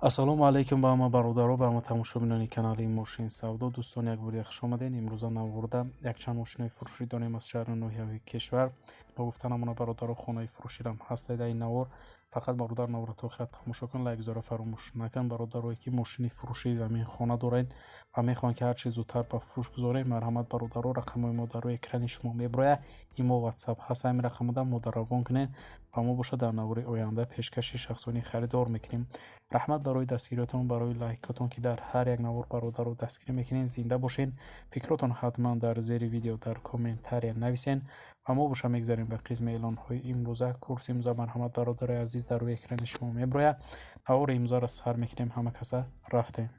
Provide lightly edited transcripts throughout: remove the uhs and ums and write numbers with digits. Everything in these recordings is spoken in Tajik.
Ассалому алайкум ба ҳама бародаро, ба ҳама тамошобинони канали Мошин Савдо. Дӯстон, як бори хуш омадед. Имрӯза наворда якчанд мошинои фурӯшӣ дорем аз шаҳру ноҳияҳои кишвар. Ногуфта намона, бародаро, хонаи фурӯширам ҳастед дар ин навор. Фақат, бародар, навора то охира тамошо кун, лайк гузора фаромӯш накун. Бародарое ки мошини фурӯшии замин хона доред ва мехоҳанд, ки ҳарчи зудтар ба фурӯш гузорем, марҳамат, бародаро, рақамҳои мо дар рӯи экрани шумо меброяд. Имо, Ватсап ҳаст, ҳамин рақамода мода равон кунед ва мо бошад дар навори оянда пешкаши шахсони харидор мекунем. Раҳмат барои дастгириётон, барои лайкотон, ки дар ҳар як навор, бародаро, дастгирӣ мекунед. Зинда бошед. Фикротон ҳатман дар зери видео дар комментария нависен ва мо боша мегзарем ба қисми эълонҳои имрӯза. Курси имрӯза, марҳамат, бародарои азиз, дар рӯи экрани шумо меброяд. Навори имрӯзаро сар мекунем, ҳама каса рафтем.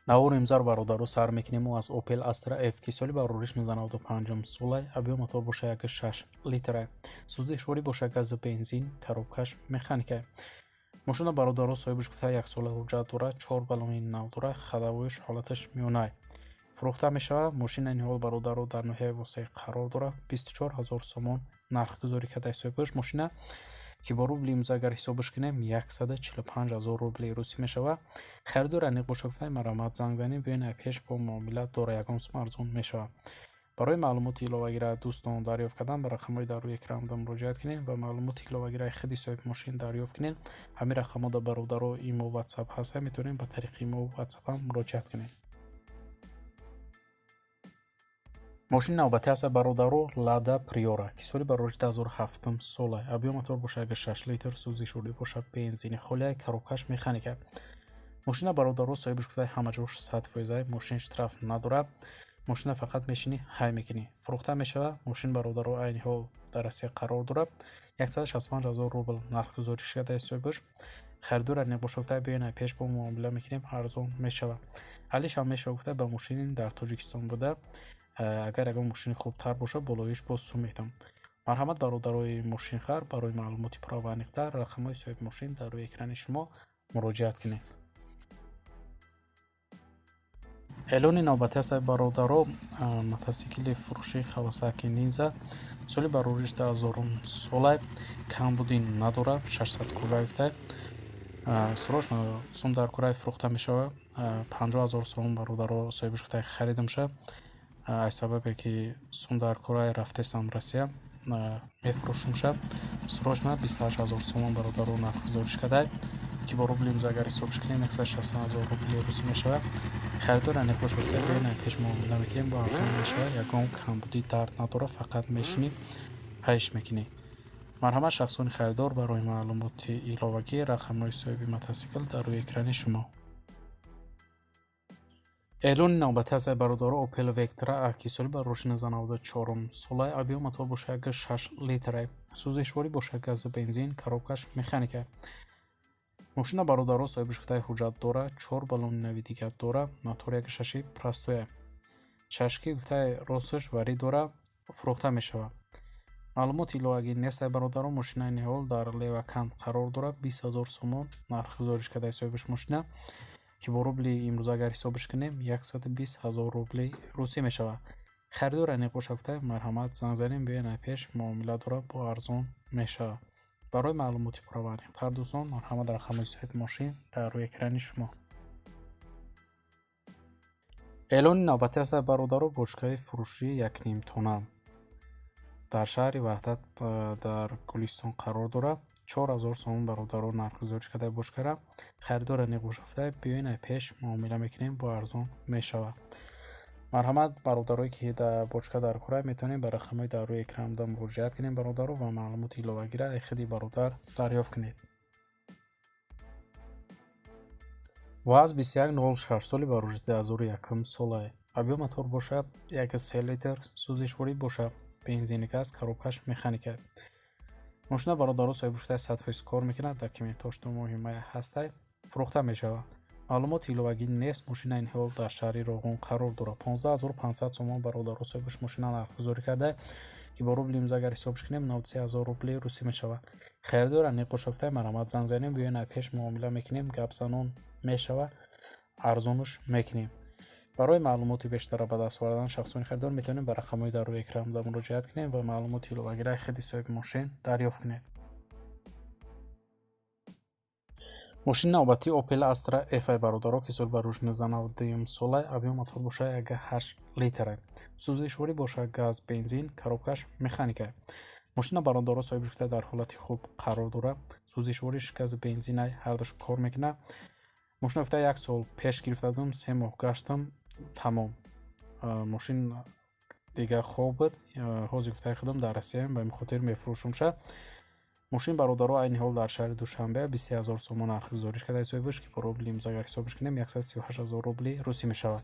Навори имрӯзаро, бародаро, сар мекунем аз Opel Astra F, ки соли барориш 1995 солай, объём мотор боша 1,6 литра. Сӯзишворӣ боша газу бензин, коробкаш механика. Мошина, бародаро, соҳибаш гуфта, як сола ҳуҷҷат дорад, чор баллони нав дорад, ходовоиш ҳолаташ миёнай. Фурӯхта мешавад. Мошина ниҳол, бародаро, дар ноҳияи Восеъ қарор дорад. 24 ҳазор сомон нархгузорӣ карда ҳисобиш мошина, ки бо рубли имрӯз агар ҳисобаш кунем, 145 ҳазор рубли русӣ мешавад. Харидор аниқ боша гуфтаи, марҳамат, занг занед, биёен пеш, бо муомила дора, ягон сум арзон мешавад. Барои маълумоти иловагира, дӯстон, дарёфт кардан ба рақамҳои дар рӯи экран муроҷиат кунед ва маълумоти иловагираи худи соҳиби мошин дарёфт кунед. Ҳамин рақамҳода, бародаро, имо, Ватсап ҳаста, метавонед ба тариқи имо, Ватсапам муроҷиат кунед. Мошини навбатӣ ҳаста, бародаро, Лада Приора, ки соли барориш 2007 сола, объём мотор боша 1,6 литр, сӯзишворӣ боша бензини холия, коробкаш механика. Мошина, бародаро, соҳибаш гуфта, ҳама ҷош 100%, мошин штраф надорад. Мошина фақат мешинӣ, ҳай мекунӣ. Фурӯхта мешавад. Мошин, бародаро, айни ҳол дар Россия қарор дорад. 165 ҳазор рубл нархгузорӣ шуда ҳисобиш. Харидор аниқ боша гуфта, биёен пеш, бо муомила мекунем, арзон мешавад. Алишам мешава гуфта, ба мошини дар Тоҷикистон буда, агар ягон мошини хубтар бошад, болоиш боз сум метам. Марҳамат, бародарои мошинхар, барои маълумоти пурра ва аниқтар рақамҳои соҳиби мошин дар рӯи экрани шумо муроҷиат кунед. Эълони навбатӣ аст, бародаро, мотосикли фурӯшии Кавасаки Нинза, соли барориш 2000 солай, камбудӣ надорад, 600 куба гуфта. Срочно сум дар кураи фурӯхта мешавад. 50 ҳазор сомон, бародаро, соҳибаш гуфта, харидамша. Аз сабабе ки сум дар кураи рафтесам Россия, мефурӯшумша. Срочно 28 ҳазор сомон, бародаро, нархгузориш карда, ки бо рубли имрӯз агар ҳисобш кунем, 160 ҳазор рубли русӣ мешавад. Харидор аниқ бош гуфта, биёен пеш, муомила мекунем, бо арзон мешавад. Ягон камбудӣ дард надорад, фақат мешинӣ, ҳайш мекунӣ. Марҳамат, шахсони харидор, барои маълумоти иловагӣ рақамҳои соҳиби мотосикл дар рӯи экрани шумо. Эълони навбатӣ аст, бародаро, Opel Vectra A, ки соли барориши 1994 солай, объём мотор боша 1,6 литра, сӯзишворӣ боша газу бензин, коробкаш механика. Мошина, бародаро, соҳибаш гуфтаи, ҳуҷҷат дорад, чор баллони нави дигар дорад, мотор 1,6 простоя. Чашки гуфтаи росташ варӣ дорад, фурӯхта мешавад. Маълумоти иловагӣ нест, бародаро, мошинаи ниҳол дар Левакант қарор дорад. 20 ҳазор сомон нархгузориш карда ҳисобиш мошина, ки бо рубли имрӯз агар ҳисобаш кунем, 120 ҳазор рубли русӣ мешавад. Харидор аниқ боша гуфта, марҳамат, занг занем, биёен пеш, муомила дорад, бо арзон мешавад. Барои маълумоти пурра ва аниқтар, дӯстон, марҳамат, рақамҳои соҳиби мошин дар рӯи экрани шумо. Эълони навбатӣ аст, бародаро, бочкаи фурӯшии якнимтона дар шаҳри Ваҳдат, дар Гулистон қарор дорад. 4000 сомон, бародаро, нархгузориш карда бочкара. Харидор аниқ боша гуфта, биёен пеш, муомила мекунем, бо арзон мешавад. Марҳамат, бародарое ки дар бочка дар кора, метавонед ба рақамҳои дар рӯи экран буда муроҷиат кунед, бародаро, ва маълумоти иловагиро аз худи бародар дарёфт кунед. ВАЗ 2106, соли барориши 2001 солай. Объём мотор боша 1,3 литр, сӯзишворӣ боша бензини газ, коробкаш механика. Мошина, бародаро, соҳибаш гуфта, 100% кор мекунад, документҳош ду моҳи май ҳастай, фурӯхта мешавад. Маълумоти иловагӣ нест, мошина ниҳол дар шаҳри Роғун қарор дорад. 15 500 сомон, бародаро, соҳибаш мошина нархгузорӣ карда, ки бо рубли имрӯз агар ҳисобш кунем, 93 ҳазор рубли русӣ мешавад. Харидор аниқ боша гуфта, марҳамат, занг занем, биёен пеш, муомила мекунем, гап занон мешавад, арзонуш мекунем. Барои маълумоти бештара ба даст овардан шахсони харидор метавонед ба рақамҳои дар рӯи экран буда муроҷиат кунед ва маълумоти иловагираи худи соҳиби мошин дарёфт кунед. Мошини навбатии Opel Astra F бародаро, ки соли барориш 1992 солай, объём мотор боша 1,8 литра. Сӯзишворӣ боша газ, бензин, коробкаш механика. Мошина бародаро соҳиб шуда дар ҳолати хуб қарор дорад. Сӯзишвориш газ, бензинай, ҳардуш кор мекунад. Мошина гуфта як сол пеш гирифта будам, 3 моҳ гаштам, тамом. Мошин дига хоб буд. Ҳозир гуфтаи худам дар Россияам, ба ин хотир мефурӯшумша. Мошин бародаро айни ҳол дар шаҳри Душанбе 23 ҳазор сомон нархгузориш карда ҳисобиш, ки бо рубли имрӯз агар ҳисобиш кунем 138 ҳазор рубли русӣ мешавад.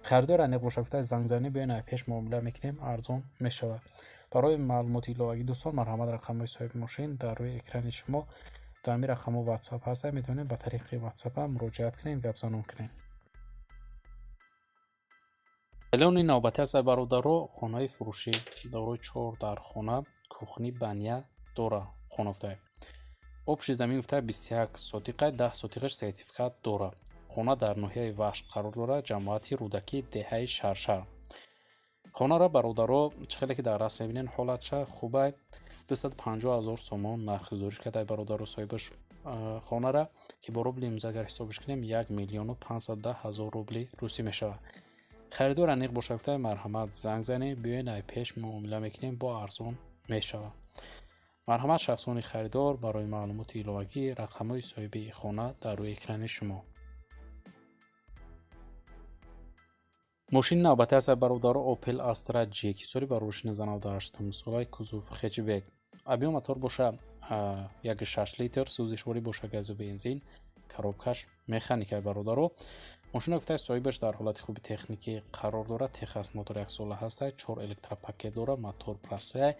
Харидор аниқ боша гуфта занг занӣ, биёен ай пеш муомила мекунем, арзон мешавад. Барои маълумоти иловагӣ дӯстон марҳамат, рақамҳои соҳиби мошин дар рӯи экрани шумо, дар ҳамин рақамҳо WhatsApp ҳаст, метавонед ба тариқи WhatsApp муроҷиат кунед, гапзанон кунед. Эълони навбатӣ аст бародаро, хонаи фурӯшӣ дорои 4 дар хона, кухни, баня дора хона гуфта. Общий замин гуфта 21 сотиқа, 10 сотиқаш сертификат дора. Хона дар ноҳияи Вахш қарор дорад, ҷамоати Рӯдакӣ, деҳаи Шаршар. Хонаро бародаро чӣ хеле ки дар расм мебинед ҳолатша хубай, 250 ҳазор сомон нархгузориш карда бародаро соҳибаш хонара, ки бо рубли имрӯз агар ҳисобиш кунем 1 миллиону 510 ҳазор рубли русӣ мешавад. Харидор аниқ боша гуфта марҳамат занг занед, биёед ай пеш муомила мекунем, бо арзон мешавад. Марҳамат шахсони харидор, барои маълумоти иловагӣ рақамҳои соҳиби хона дар рӯи экрани шумо. Мошини навбатӣ аст бародаро Opel Astra G, ки соли барориши 1998 солаи, кузов хэтчбек. Объём мотор боша 1,6 литр, сӯзишворӣ боша газу бензин, коробкаш механика бародаро. Мошина гуфтаи соҳибаш дар ҳолати хуби техникӣ қарор дорад, техосмотр як сола ҳаста, 4 электропакет дорад, мотор простоя,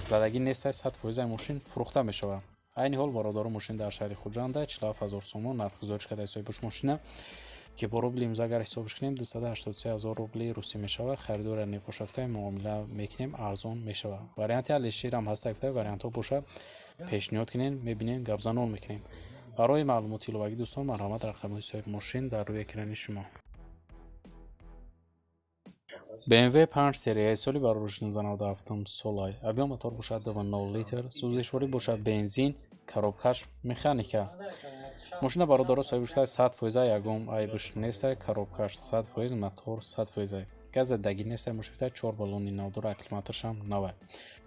задагӣ нестай, 100% мошин фурӯхта мешавад. Айни ҳол бародаро мошин дар шаҳри Хуҷанда 47 ҳазор сомон нархгузориш карда соҳибаш мошина, ки бо рубли имрӯз агар ҳисобиш кунем 283 ҳазор рубли русӣ мешавад. Харидор аниқ боша гуфта муомила мекунем, арзон мешавад. Варианти Алишерам ҳаста гуфта вариантҳо боша пешниҳод кунем, мебинем, гапзанон мекунем. Барои маълумоти иловагӣ дӯстон марҳамат, рақамҳои соҳиби мошин дар рӯи экрани шумо. BMW 5 серияи соли барориши 1997 солай, объём мотор бошад 2,0 литр, сӯзишворӣ бошад бензин, коробкаш механика. Мошина бародаро соҳиб шуда 100%, ягон айбш нестай, коробкаш 100%, мотор 100%. Газ задагӣ нестай, мошина 4 баллони нав дора, аккумуляторшам навай.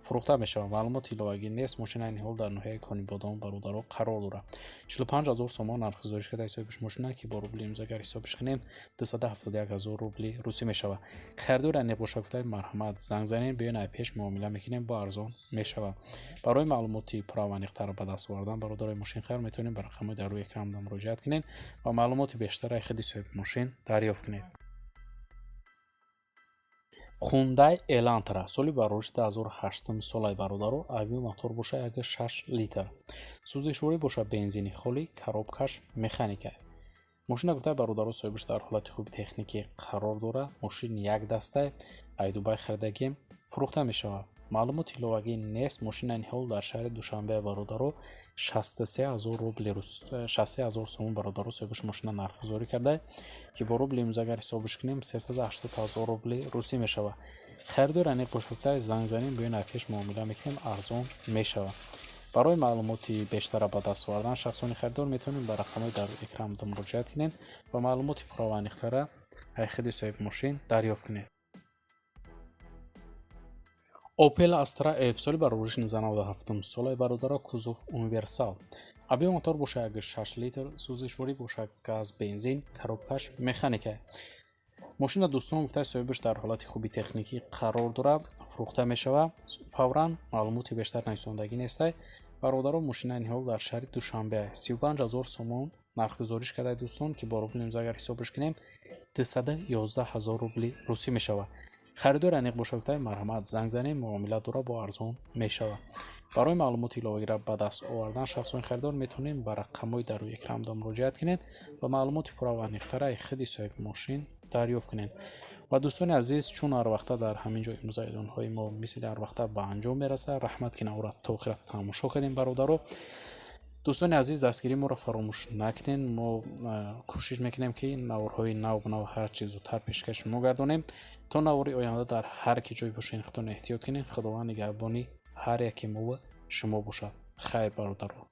Фурӯхта мешавад. Маълумоти иловагӣ нест. Мошина айни ҳол дар ноҳияи Конибодом бародаро қарор дорад. 45 ҳазор сомон нархгузориш карда ҳисобиш мошина, ки бо рубли имрӯз агар ҳисобиш кунем 271 ҳазор рубли русӣ мешавад. Харидор аниқ боша гуфта марҳамат занг занед, биёен ай пеш муомила мекунем, бо арзон мешавад. Барои маълумоти пурра ва аниқтар ба даст овардан бародарои мошинхар метавонед ба рақамҳои дар рӯи экран муроҷиат кунед ва маълумоти бештар ай худи соҳиби мошин дарёфт кунед. Hyundai Elantra соли барориши 2008 солаи бародаро, объём мотор боша 1,6 литр, сӯзишворӣ боша бензини холӣ, коробкаш механика. Мошина гуфта бародаро соҳибаш дар ҳолати хуби техникӣ қарор дорад. Мошин як дастай, ай Дубай харидагим, фурӯхта мешавад. Маълумоти иловагӣ нест. Мошин айни ҳол дар шаҳри Душанбе бародаро 63 ҳазор рубли рус, 63 ҳазор сомон бародаро соҳибаш мошина нархгузорӣ карда, ки бо рубли имрӯз агар ҳисобиш кунем 380 ҳазор рубли русӣ мешавад. Харидор аниқ боша гуфта занг занем, биёен ай пеш муомила мекунем, арзон мешавад. Барои маълумоти бештара ба даст овардан шахсони харидор метавонед ба рақамҳои дар экран муроҷиат кунед ва маълумоти пурра ва аниқтара ай худи соҳиби мошин дарёфт кунед. Opel Astra F соли барориши 1997 солаи бародаро, кузов универсал. Объём мотор боша 1,6 литр, сӯзишворӣ боша газ, бензин, коробкаш механика. Мошина дӯстон гуфта соҳибаш дар ҳолати хуби техникӣ қарор дорад, фурӯхта мешавад. Фавран маълумоти бештар нависондагӣ нестай. Бародаро мошина айни ҳол дар шаҳри Душанбе 35 ҳазор сомон нархгузориш карда дӯстон, ки бо рубли имрӯз агар ҳисобиш кунем 211 ҳазор рубли русӣ мешавад. Харидор аниқ боша гуфта марҳамат занг занем, муомила дора, бо арзон мешавад. Барои маълумоти иловагиро ба даст овардан шахсони харидор метавонед ба рақамҳои дар рӯи экран муроҷиат кунед ва маълумоти пурра ва аниқтара ай худи соҳиби мошин дарёфт кунед. Ва дӯстони азиз, чун ҳар вақта дар ҳамин ҷо имрӯза эълонҳои мо мисли ҳар вақта ба анҷом мерасад, раҳмат ки навора то охира тамошо кардем бародаро. Дӯстони азиз, дастгирии моро фаромӯш накунед. Мо кӯшиш мекунем, ки наворҳои нав ба нав ҳарчи зудтар пешкаши шумо гардонем. То навори оянда дар ҳар ки ҷой бошед, худтон эҳтиёт кунед. Худованд нигаҳбони ҳар яке мову шумо бошад. Хайр бародаро.